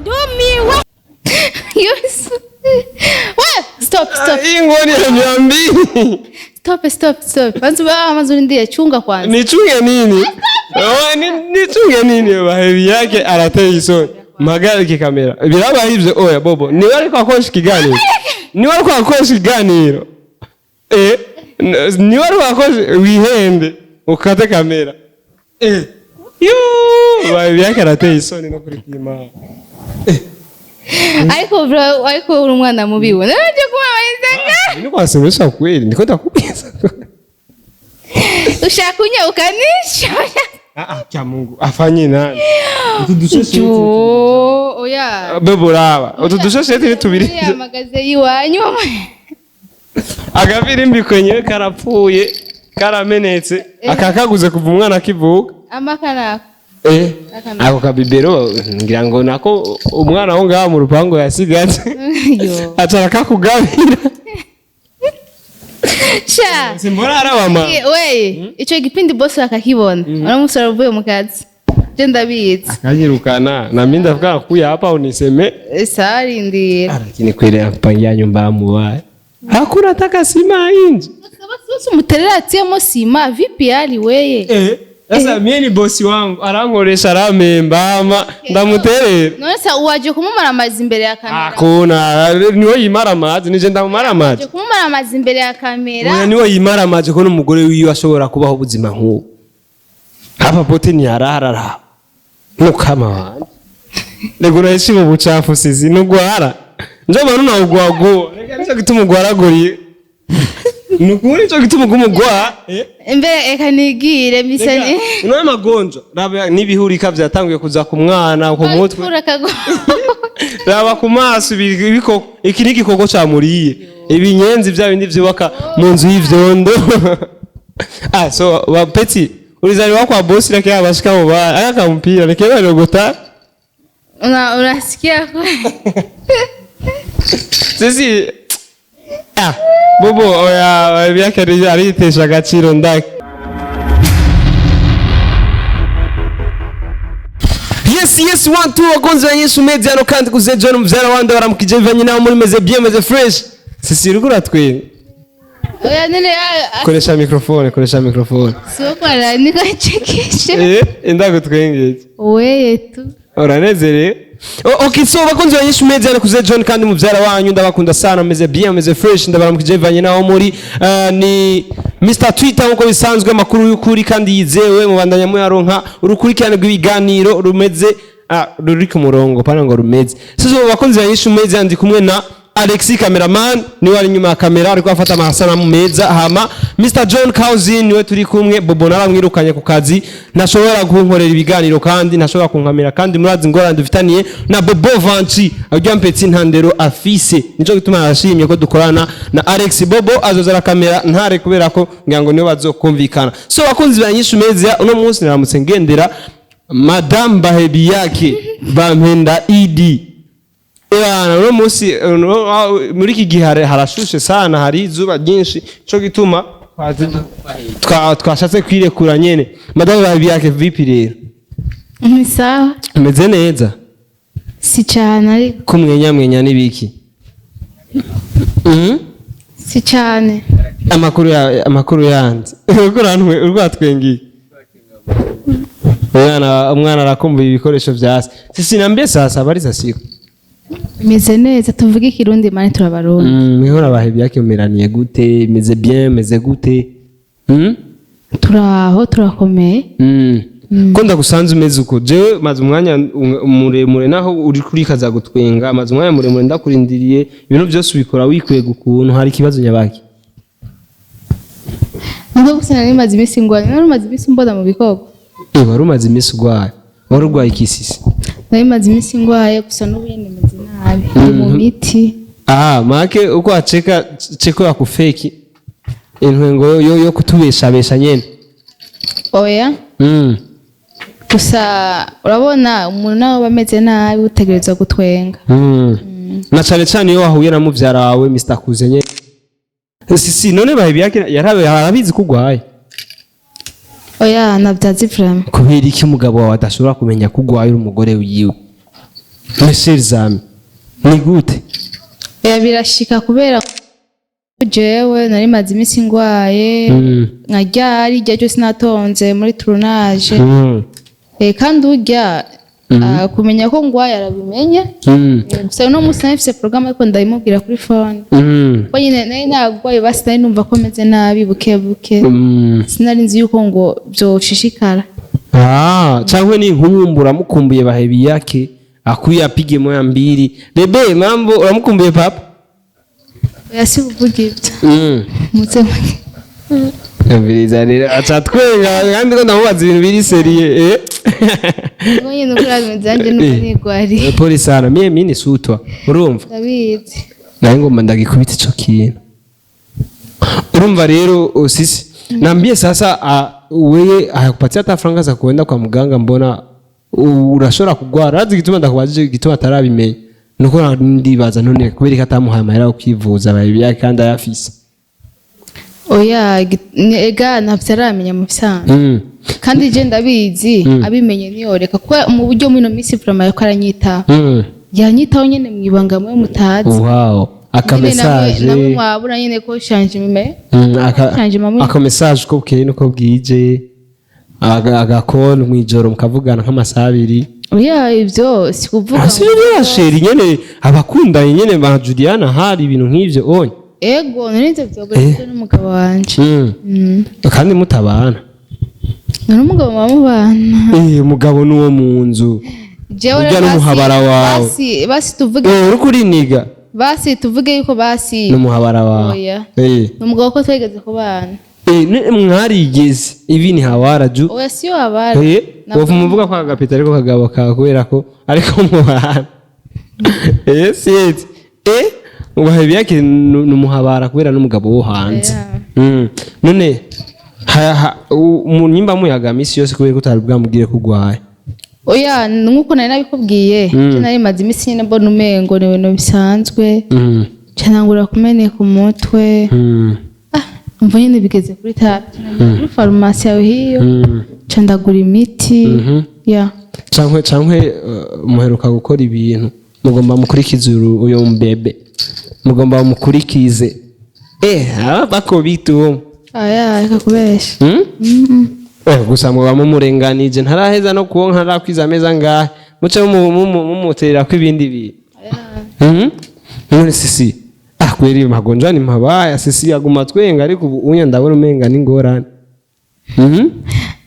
Ndumiwe. Yes. We, stop, stop. Hii nguo ni ya 200. Stop, stop, stop. Kwanza wewe mwanzo ndiye chunga kwanza. Nichunge nini? Oh, nichunge nini? Bahebi yake arateye isoni. Mpagarike kamera. Biraba ivyo oya bobo. Niwe ariko akoresha ikiganiro. Niwe ariko akoresha ikiganiro. Eh, niwe ariko akoresha wihende ukate kamera. Eh. Yoo, bahebi yake arateye isoni no kuri kwimana. Ariko bro, ariko uri umwana mubi we. Naje kumwamaliza. Niko wasemesha kweli, niko ndakubwiza. Ushaka ukanisha. Ah ah, cha Mungu afanye nani? Utu dusheshe. Jo, oya. Bebo raba. Utu dusheshe tubiri. Yamagaze iwanyu. Agafirimbi kwenyewe karapfuye karamenetse akakaguze kuva umwana akivuka. Amakana. Eh, Akana. ako kabibero ngira ngo nako umwana wo ngaha mu rupangu yasigaje Yo. aca arakakugabira. Sha. Simbora arabama. We, ico gipindi boss akakibona. Uramusora uvuye mu kazi. Je ndabizi. Akanyirukana na mimi ndavuga kuya hapa uniseme Sawa rindira. lakini kweli akupangia nyumba mubaya. Hakuna hata sima inje. Sasa umuterera atiyemo sima vipi hali weye? Eh, sasa mie ni bosi wangu arankoresha arampemba ama ndamuterera. None sa waje kumumara amazi imbere ya kamera. Hakuna niwe yimara amazi nije ndamumara amazi. Waje kumumara amazi imbere ya kamera. Oya niwe yimara amazi ko n'umugore wiwe ashobora kubaho ubuzima nk'ubu. Hapa pote ni hararara. Nukama wanje. Reka uraheshima ubucafu sizi nugwara. Njo maana unawugwagua. Reka nico gituma ugwaraguriye. Nukuri nico gituma ugumugwa. Eh? Mbere eka nigire mbisa ni. Unaona magonjwa raba n'ibihurika vyatanguye kuza ku mwana ku mutwe. Raba ku maso ibikoko iki ni igikoko camuriye ibinyenzi vya bindi vyubaka mu nzu y'ivyondo. Ah so wa peti ulizaliwa kwa bosi lakini abashika mu ba aka kampira lakini barogota. Una unasikia kwa. Sisi ah bobo oya byake aritesha agaciro ndake. Yes, yes, one, two, wakunzi wa Yesu Media no kandi kuze John mvyara wande baramukije bivanye naho muri meze bien meze fresh. Sisi uriko uratwenga. Oya nene Koresha microphone, koresha microphone. soko ara nikachekesha. Eh, ndagutwengeje. Weye tu. Uranezerewe? Okay, so bakunzi ba Yesu Media no kuze John kandi muvyara wanyu ndabakunda sana meze bien meze fresh ndabaramukije bivanye naho muri ni Mr Twitter nkuko bisanzwe amakuru y'ukuri kandi yizewe mubandanya muyaronka urukurikirane rw'ibiganiro rumeze ruri ku murongo pana ngo rumeze. Sasa bakunzi ba Yesu Media ndi kumwe na Alexis cameraman niwe ari nyuma ya kamera ariko afata amasanamu meza hama Mr John Cousin niwe turi kumwe. Bobo naramwirukanye ku kazi ntashobora kunkorera ibiganiro kandi ntashobora kunkamera kandi murazi ingorane dufitaniye na Bobo Vanci arya mpetsi ntandero afise nico gituma yashimye ko dukorana na Alex. Bobo azoza arakamera ntare kubera ko ngira ngo niwe bazokumvikana. So bakunzi ba Nyishu Media uno munsi naramutse ngendera Madame Bahebiyake Bampenda Idi. Bana uno munsi muri iki gihe harashushe sana hari izuba ryinshi cyo gituma twashatse kwirekura nyene. Madame Bahebiyake vipi rero? Ni sawa. Umeze neza? Si cyane ariko. Kumwenya mwenya nibiki? Si cyane. Amakuru ya amakuru yanze. Uriko urwatwengiye. Umwana arakumva ibikoresho vya se. Sisi nambie sasa habari za siku. Meze neza tuvuge ikirundi mani turabarundi. Mwihora Bahebiyake umeraniye gute? Meze bien, meze gute? Turaho turakomeye. Ko ndagusanze umeze uko jewe maze umwanya muremure naho uri kuri kaza gutwenga maze umwanya muremure ndakurindiriye ibintu byose ubikora wikwega ukuntu hari ikibazo nyabaki. Nubwo gusa nari maze iminsi ngwaye, nari maze iminsi mbona mu bikoko. Wari umaze iminsi urwaye. Wari urwaye ikisisi. Nari maze iminsi ngwaye gusa n'ubu nyene meze nabi. Ndi mu miti. Ah, make uko acheka cheko ya kufeki intwengo yo kutubeshabesha nyene. Oya. Gusa urabona umuntu nawe aba ameze nabi utegerezwa gutwenga. Na cane cane iyo wahuye na muvyara wawe Mr Kuze nyene. Sisi none Bahebiyake yarabizi ko urwaye. Oya navyazi vraiment. Kubera iki umugabo wawe adashobora kumenya ko urwaye uri umugore wiwe? Mes chers amis, ni gute? Oya, birashika kubera jewe nari maze iminsi ngwaye, nka ryari irya ryo sinatonze muri tournage. Kandi urya kumenya ko ngwaye arabimenya. Gusa uno munsi nari mfise programme, ariko ndabimubwira kuri phone ko nyine nari nagwaye, basi nari numva ko meze nabi buke buke. Sinari nzi yuko ngo vyoshishikara. Ah, cyangwa ni nkumbu uramukumbuye bahebi yake akuye apige moya mbili, bébé, mambo, uramukumbuye papa? Oya, si kuvuga ibyo. Muze. Yumviriza rero, aca twenga kandi ko ndamubaza ibintu biri sérieux, eh. Ngo nyine uko bimeze nanjye nuko nigwariye. Pole sana, mie mini sutwa, urumva? Ndabizi. Naye ngomba ndagikubita ico kintu. Urumva rero sisi naambie sasa, weye hakupatia hata franga za kuenda kwa mganga? Mbona urashobora kugwara? Urazi igituma ndakubajije igituma atarabimenya? Nuko ndibaza none kubera ko atamuhaye amahera yo kwivuza babiya kandi ayafise. Oya, ega ntavyo aramenya mu bisanzwe. Kandi je ndabizi, abimenye ntiyoreka, kuko mu buryo muri ino minsi vraiment yariko aranyitaho. Yanyitaho nyene mwibanga mwe mutazi. Wow, aka Nyene namwe message. Namwe mwabura nyene ko changement Mm, changement aka message ko bukeye nuko bwije, agakona mwijoro mukavugana nk'amasaha 2. Oya, ivyo si kuvuga. Ase rero chéri nyene abakundanye nyene ba Juliana, hari ibintu nk'ivyo onye? Ego, nari nzi vyobura n'umugabo wanje. Kandi mutabana. None umugabo muba mubana. Eh, umugabo nuwo mu nzu. Jewe Urya rero n'umuhabara wawe. basi tuvuge Eh, uriko uriniga. Basi tuvuge yuko basi N'umuhabara wawe. Oya. Eh. Ni umugabo ko twigeze kubana. Eh, mwarigeze ibi ni hawara ju. Oya, siyo habara. Eh, wovuma uvuga ko agapita ariko kagabo kawe kubera ko ariko mubana. Eh, siyeti. Eh, ubahe yake ni umuhabara kubera n'umugabo wo hanze. None mu nyimba muyaga misi yose, kubera ko utari bwamubwire ko ugwaye? Oya, nkuko nari nabikubwiye, je nari maze iminsi nyine mbona umengo ni ibintu bisanzwe, canangura kumeneka umutwe. Ah, umva nyine bigeze kuri tatu kuri farumasi yawe hiyo, ca ndagura imiti ya. Cankwe muheruka gukora ibintu mugomba mukurikize uyo mbebe, mugomba mukurikize, eh, aba bako bitu. Aya, reka kubesha. Hmm? Eh, gusa muba mumurenganije, ntaraheza no kuwonka, ntarakwiza ameza ngahe muce mumuterera ko ibindi bintu. None sisi, ah, kweli magonjwa ni mabaya. Sisi aguma twenga, ariko ubu unya ndabona umenga n'ingorane.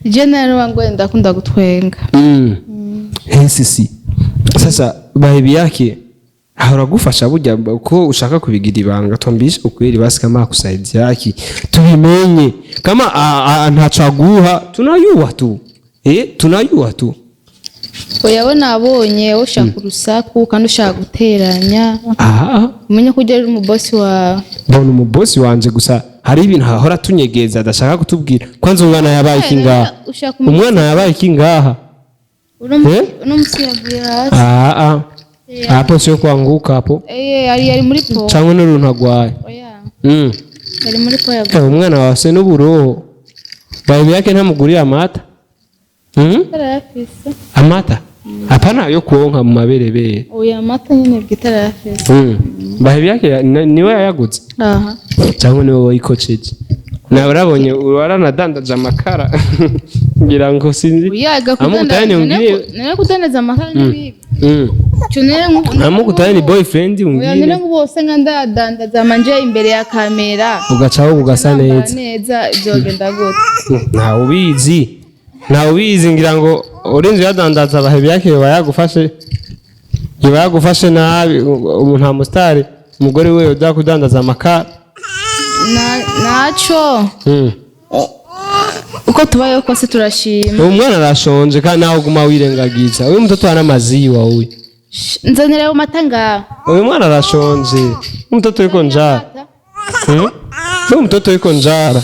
Je nari ngo ndakunda gutwenga. Eh, sisi sasa bahebi yake ahora gufasha burya ko ushaka kubigira ibanga? Twambishe ukweli basi, kama akusaidia yake tubimenye, kama ntaco aguha tunayuwa tu, eh, tunayuwa tu. Oya, we nabonye ushaka urusaku kandi ushaka guteranya. Aha. Umenye ko ujya ari umubosi wawe. Mbona umubosi wanje, gusa hari ibintu ahora tunyegeza adashaka kutubwira. Kwanza umwana yabaye iki ngaha? Ushaka Umwana yabaye iki ngaha? Eh? Uno musi yaguye hasi. Ah ah, hapo sio kuanguka hapo. Eh, yari muri po. Cyangwa n'uruntu agwaye. Oya, yari muri po yaguye. Eh, umwana wase n'uburoho, baby yake ntamugurira amata? Arayafise. Amata hapana yo kuonka mu maberebere. Oya, amata nyine bwite arayafise. Baby yake niwe yayaguze? Aha. Cyangwa niwe wayikoceje? Nawe urabonye waranadandaje amakara, ngira ngo sinzi. Oya, Amukutane umbwire. none kudandaza amakara n'ibibi? Cyo none Amukutane ni boyfriend. Oya, none Umbwire. nk'ubu wose ndadandaza amanje imbere ya kamera, Ugacaho ugasa nambara neza. Neza, byogenda gute? Ntawe ubizi, ntawe ubizi. Ngira ngo urinze uyadandaza, abahebi yake yoba yagufashe nabi. Umuntu nta musitari umugore we uza kudandaza amakara. Naco uko tubayeho kose turashima. Uwo mwana arashonje kandi nawe uguma wirengagiza. Uyu mutoto aramaziwa uyu. Nzanira ayo mata ngaho. Uyu mwana arashonje, umutoto yuko njara. Uyu mutoto yuko njara,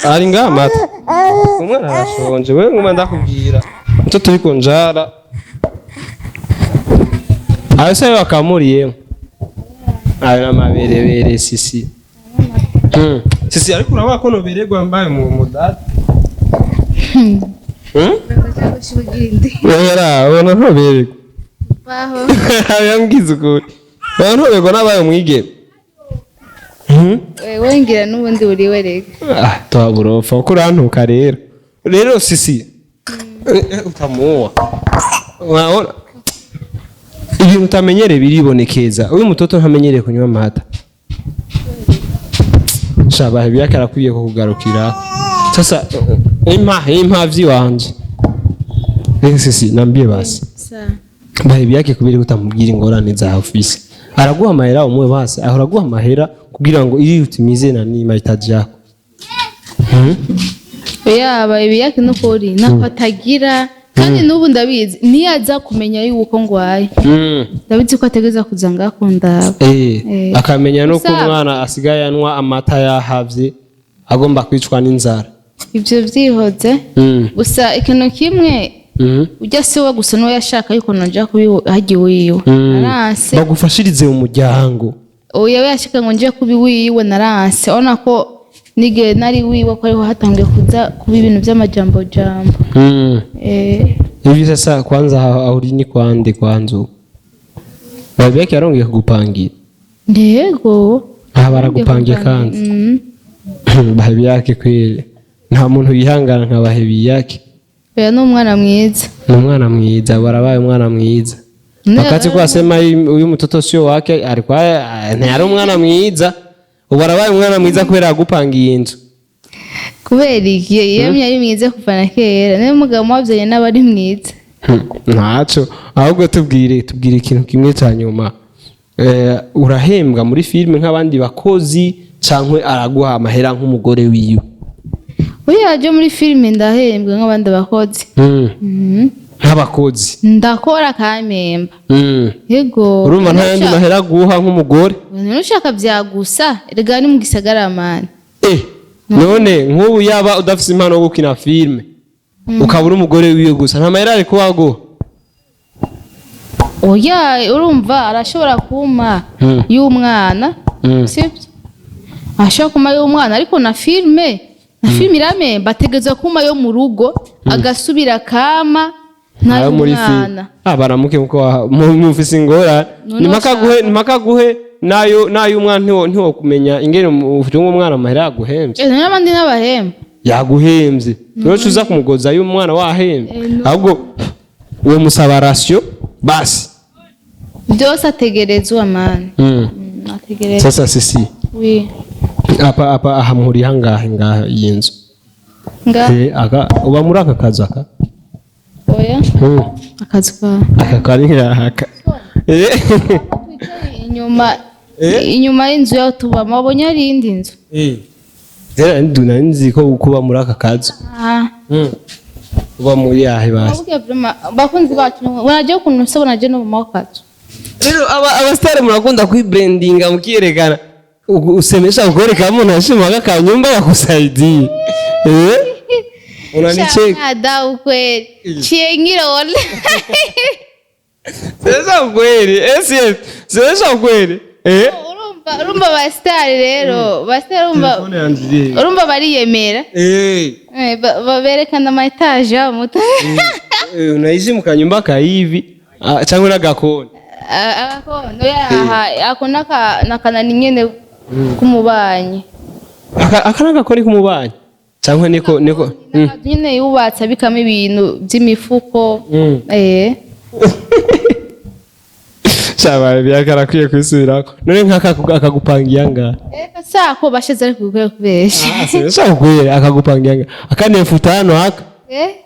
ari ngaha amata. Umwana arashonje, wewe nguma ndakubwira umutoto yuko njara. Ayo se bakamuriyemo ayo n'amaberebere sisi. Sisi, ariko urabona ko nubererwa mbaye mu mudata? Cyangwa Wera, ubona ntoberwa. Baho. Yambwiza ukuri, ubona ntoberwa n'abaye umwigeme. Wewe ngira n'ubundi uriwe reka. Ah, toburofa kuko urantuka rero. Rero sisi utamuwa, urabona ibintu utamenyereye biribonekeza. Uyu mutoto ntamenyereye kunywa amata. Shabahe biyake arakwiye kukugarukira. Sasa impa impa vyiwanje. Rero sisi, nambie basi. Sawa. Bahe biyake kubera utamubwira ingorane za ofisi. Araguha amahera umwe basi, ahora aguha amahera kugira ngo ili utimize nani mahitaji yako. Yaba ibiyake n'ukuri nako atagira, kandi n'ubu ndabizi niyaza kumenya yuko ngwaye, ndabizi ko ategereza kuza ngakundaba. Akamenya nuko Gusa- umwana asigaye anywa amata yahavye, agomba kwicwa n'inzara. Ibyo byihoze. Gusa ikintu kimwe, ujya si we gusa, niwe yashaka yuko noja kubi hagiye wiwe, naranse. Bagufashirize mu muryango. Oya, we yashaka ngo nje kubi wiwe, naranse. Urabona ko n'igihe nari wiwe ko ariho hatangiye kuza kuba ibintu by'amajambo jambo. Hivi sasa kwanza aho uri ni kwande kwanza ubu? Babi yake yarongeye kugupangira? Yego. Aha baragupangiye kandi. Babi yake kweli nta muntu yihangana nka bahebi yake. Oya, ni umwana mwiza. Ni umwana mwiza, barabaye umwana mwiza. Wakati kwa sema huyu mtoto sio wake, alikuwa ntiyari umwana mwiza. Ubu arabaye umwana mwiza kubera yagupangiye inzu. Kubera iki? Yemye ari mwiza kuva na kera, niyo mugabo mwabyanye n'aba ari mwiza. Ntaco, ahubwo tubwire ikintu kimwe cya nyuma. Urahembwa muri filime nk'abandi bakozi cankwe araguha amahera nk'umugore wiwe? Oya, je muri filime ndahembwa nk'abandi bakozi. Nk'abakozi. Ndakora kampemba. Yego. Urumva nta yandi mahera aguha nk'umugore? Nushaka vyagusa, erega ni mu gisagara mani. None nk'ubu yaba udafise impano yo gukina filime, ukaba uri umugore wiwe gusa, nta mahera ari kuba aguha? Oya, urumva arashobora kumpa y'umwana. Sibyo, ashobora kumpa y'umwana, ariko na filime iramemba. Ategerezwa kumpa yo mu rugo, agasubira kama Ayo muri filime. nk'ay'umwana. Ah, baramuke muko mufise ingorane. None Nimaka ushaka- guhe, nimaka guhe nayo umwana, ntiwo kumenya ingene utunga umwana amahera yaguhemvye. None abandi n'abahemba? Yaguhemvye rero uza kumugoza y'umwana wahemvye. No. Ahubwo uwo musaba ration basi. Byose ategerezwa mani. Ategerezwa. Sasa sisi Oui. apa aha muri hangahe ngaha iyi nzu? Nga. Aka uba muri aka kazu aka? Oya. Akazu ka Aka kari aka. Inyuma. Inyuma y'inzu yaho tubamo, wabonye hari iyindi nzu. Rero nari nzi ko kuba muri aka kazu. Ah. Uba muri yahe basi? Wabwiye vraiment bakunzi bacu, unajua ukuntu se unajua no mu kazu. Rero abasitari murakunda kwibrandinga mukiyerekana. Usemesha ukwereka umuntu ashima kanyumba yakusaidia. Unanicheka. Da, ukweli chiengirole. Semesha ukweli. Yes. Semesha ukweli. Urumva abasitari rero, abasitari urumva Telefone yanje iri. Urumva bariyemera. Baberekana ama étage yabo muto. Unaishi mu kanyumba ka hivi, ah, cyangwa n'agakoni? Agakono yaha ako nakanani nyene k'umubanyi. Aka n'agakoni k'umubanyi cyangwa niko? N'akazu nyene yubatse abikamo ibintu by'imifuko. Shabaye byakarakwiye kwisubirako. None nk'aka akagupangiye angahe? Eka sako bashize ari kubikora kubesha. Sasa kweli akagupangia angahe? Aka ni 5000 aka.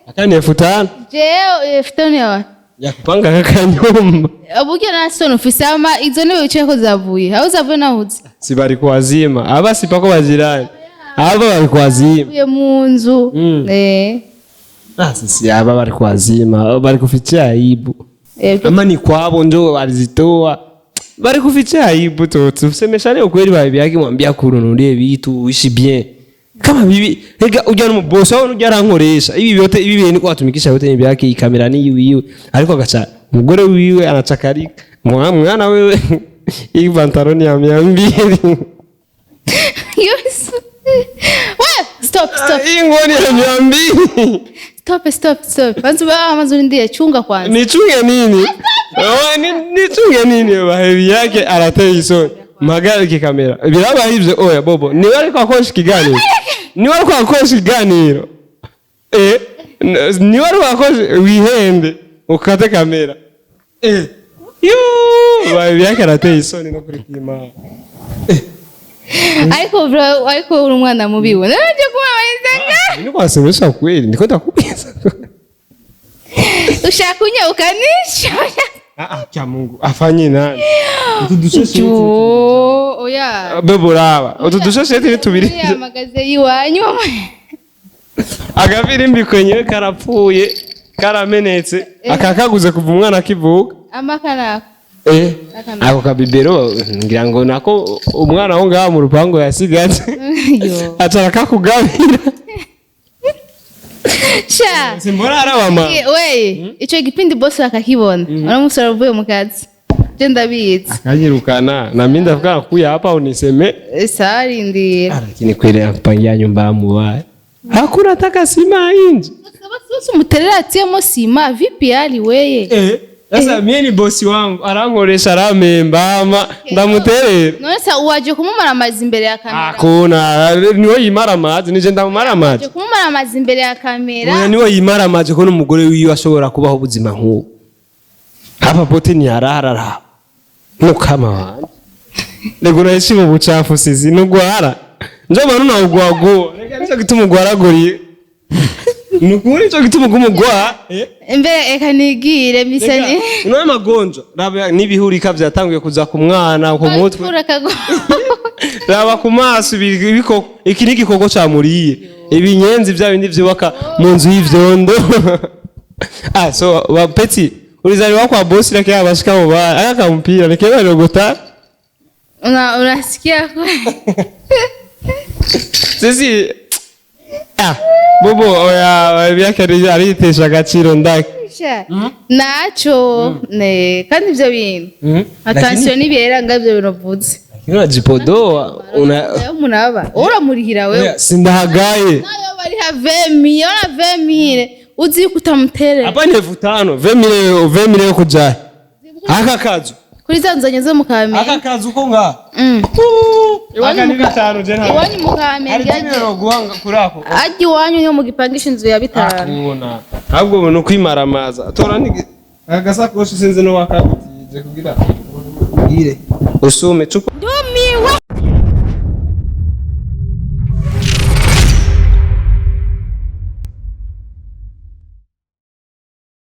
Aka ni 5000. Jewe 5000 yawe? Ya kupanga aka kanyumba. Uburyo na soni ufise ama izo ntebe wicayeko zavuye aho zavuye naho uzi? Si bari kuwazima. Aba si pako bajirani. Aba bari kuwazima. Uvuye mu nzu. Ah, sisi aba bari kuwazima, bari kufichia aibu. Ama ni kwabo njo walizitoa. Bari kufichia aibu tu. Tusemeshane ukweli, bibi yake mwambia kununulie vitu uishi bien. Kama bibi, ega ujya no boss aho ujya arankoresha. Ibi byote, ibi bintu ko atumikisha yote ni byake, ikamera ni yiwe. Ariko agaca umugore wiwe anachakarika. Mwana wewe iyi pantaloni ya 200. Yes. We, stop, stop. Iyi ngoni ya 200. Stop, stop, stop. Banza banza urindire, chunga kwanza. Nichunge nini? Oh, nichunge nini? Bahebi yake arateye isoni. Mpagarike kamera, birabaye ivyo. Oya Bobo, niwe ariko akoresha ikiganiro, niwe ariko akoresha ikiganiro, niwe ariko akoresha. Wihende ukate kamera. Yo, bahebi yake arateye isoni no kuri kwimana. Ariko bro, ariko uri umwana mubi we. Naje kumamariza. Niko wasemesha kweli, ndiko ndakubwiza. Ushaka kunyaukanisha? Ah ah, kya Mungu afanye nani utu dusheshe? Jo, oya. Bebo, raba utu dushesheti ni tubiri. Amagaze y'iwanyu. Agafirimbi kwenyewe karapfuye, karamenetse, akakaguze kuva umwana akivuka. Amakanako. Ako kabibero ngira ngo nako umwana wo ngaha mu rupango yasigaje. Yo. Aca arakakugabira. Sha. Simbora arabama. We, ico gipindi boss akakibona. Uramusora uvuye mu kazi. Je ndabizi. Akanyirukana na mimi ndavuga kuya hapa uniseme. Sarindira. Lakini kweli akupangia nyumba mubaya, hakuna taka sima inje. Sasa umuterera atiyemo sima vipi hali weye? Sasa mie ni bosi wangu, arankoresha, arampemba, ama ndamuterera? None sa waje kumumara amazi imbere ya kamera? Hakuna, niwe yimara amazi, nije ndamumara amazi? Waje kumumara amazi imbere ya kamera? Oya, niwe yimara amazi ko n'umugore wiwe ashobora kubaho ubuzima nk'ubu. Hapa pote ni hararara nukama wanje, rego unaheshimu ubuchafu sisi nugwara njo maana unawugwagua. Reka, nico gituma ugwaraguriye, nukuri nico gituma ugumugwa. Mbere eka nigire misani. Unayo magonjwa, raba n'ibihurika vyatanguye kuza ku mwana ku mutwe. Raba ku maso, ibikoko. Iki ni igikoko camuriye, ibinyenzi vya bindi vyubaka mu nzu y'ivyondo. Ah, so wa peti ulizaliwa kwa bosi, lakini abashika mu ba aka kampira nikeba rogota. Unasikia kwa Sisi ah Bobo, oya, byake aritesha agaciro ndake. Sha. Naco ne kandi ivyo bintu. Attention nibera nga ivyo bintu uvuze. Unajipodoa una Ayo umuntu aba uramurihira wewe. Oya, sindahagaye. Nayo bariha 20 ona 20 uzi ko utamuterera. Hapa ni 5000, 20,000, 20,000 yo kujahe aka kazu. Kuri za nzanye zo mu Kamenge. Aka kazu ko nga aka ni bitanu, je nta Iwanyu mu Kamenge. Hari jene guhanga kurako. Ajya iwanyu niyo mugipangisha inzu ya bitanu. Akubona ahubwo ni ukwimaramaza. Tora ni agasakoshi, sinzi no wakagutije kugira ubwire usume cupa.